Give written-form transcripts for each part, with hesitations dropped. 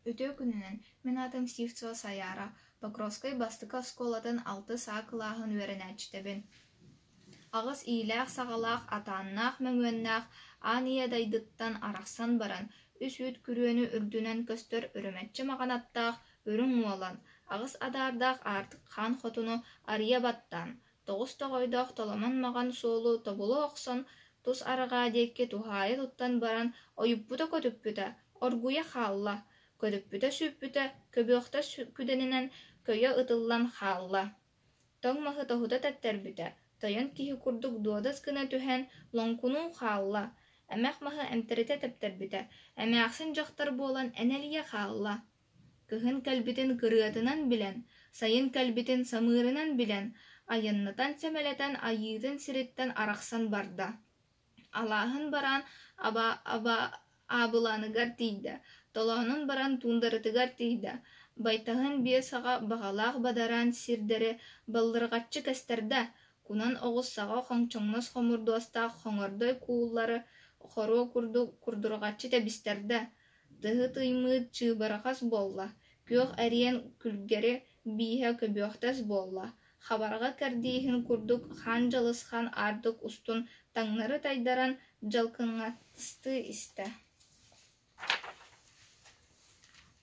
Үтүө күнүнэн, мин аатым Сивцева Сайаара, Покровскай бастакы оскуолатын алтыс А кылааһын үөрэнээччитэбин. Аҕыс иилээх-саҕалаах, атааннаах-мөҥүөннээх аан ийэ дайдыттан арахсан баран, үс үүт күрүөнү үрдүнэн көстөр үрүмэччи маҕан аттаах үрүҥ уолан, аҕыс адаардаах аартык хаан хотуну арыйа баттаан, тоҕус тоҕойдоох толомон маҕан суолу тобулу охсон, тус арҕаа диэки туһаайа туттан баран ойуппута-көтүппүтэ, оргуйа хаалла, көтүппүтэ-сүүппүтэ, көбүөхтэ күдэнинэн көйө ытыллан хаалла. Тоҥ маһы тоһута тэптэрбитэ, тойон киһи курдук дуодас гына түһэн лоҥкунуу хаалла, эмэх маһы эмтэритэ тэптэрбитэ, эмээхсин дьахтар буолан энэлийэ хаалла. Кыһын кэлбитин кырыатынан билэн, сайын кэлбитин самыырынан билэн, айаннатан-сэмэлэтэн айыытын сириттэн арахсан барда. Алааһын бараан аабылааныгар тиийдэ, толоонун баран туундаратыгар тиийдэ, байтаһын биэ саҕа баҕалаах бадараан сирдэри баллырҕаччы кэстэрдэ, кунан оҕус саҕа хоҥчоҥнос хомурдуостаах хоҥордой кууллары хоруо курдук курдурҕаччы тэбистэрдэ, Тыһы тыймыыт чыыбырҕас буолла, күөх эриэн күлгэри бииһэ көбүөхтэс буолла, хабарҕа кэрдииһин курдук хаан дьалысхан аартык устун таҥнары тайдаран дьалкыҥастыы истэ.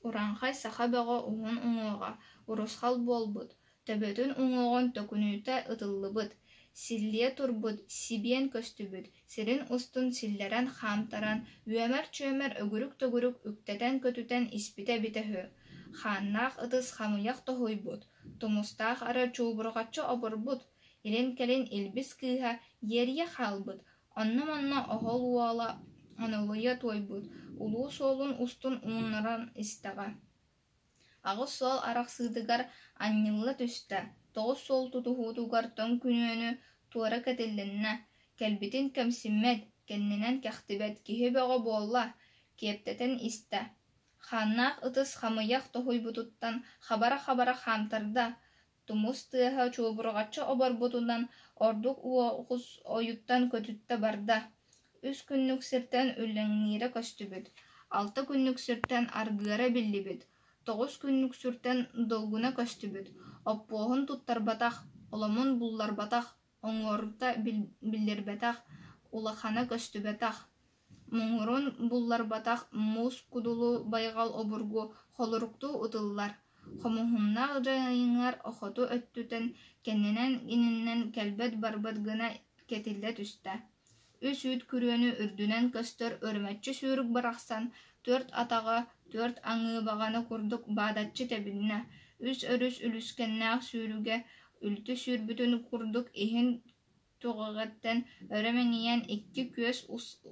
Урааҥхай саха бөҕө уһун уҥуоҕа урусхал буолбут, төбөтүн уҥуоҕун төкүнүтэ ытыллыбыт, силлиэ турбут, сибиэн көстүбүт, сирин устун силлэрэн хаамтаран, үөмэр-чүөмэр өгүрүк-төгүрүк үктэтэн-көтүтэн испитэ эбитэ үһү. Хааннаах ытыс хамыйах тоһуйбут, тумустаах ара чуубурҕаччы оборбут, илин-кэлин илбис кыыһа иэрийэ хаалбыт, онно-манна оһол уола онолуйа туойбут, улуу суолун устун ууннаран истэҕэ. Аҕыс суол арахсыытыгар анньылла түстэ, тоҕус суол тутуһуутугар тоҥ күнүөнү туора кэтилиннэ, кэлбитин кэмсиммэт, кэннинэн кэхтибэт киһи бөҕө буолла, киэптэтэн истэ. Хааннаах ытыс хамыйах тоһуйбутуттан хабара-хабара хаамтарда, тумус тыаһа чуобурҕаччы оборбутунан ордук уоҕус ойуттан көтүттэ барда, үс күннүк сиртэн үллэҥниирэ көстүбүт, алта күннүк сиртэн аргыара биллибит, тоҕус күннүк сиртэн долгуна көстүбүт, оппуоһун туттарбатах, оломун булларбатах, оҥорута биллэрбэтэх, улахана көстүбэтэх, муҥурун булларбатах муус кудулу байҕал обургу холоруктуу ытыллар, хомуһуннаах дьайыҥар хоту өттүтэн кэннинэн-иннинэн кэлбэт-барбат гына кэтиллэ түстэ. Үс үүт күрүөнү үрдүнэн көстөр өрүмэччи сүүрүк барахсан түөрт атаҕа түөрт аҥыы баҕана курдук баадаччы тэбиннэ, үс өрүс үлүскэннээх сүүрүгэ үлтү сүүрбүтүн курдук иһин түгэҕиттэн өрө мэҥийэн икки күөс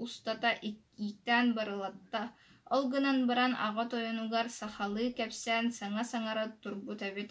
устата ииктээн барылатта, ол гынан баран аҕа тойонугар сахалыы кэпсээн саҥа саҥара турбут эбит.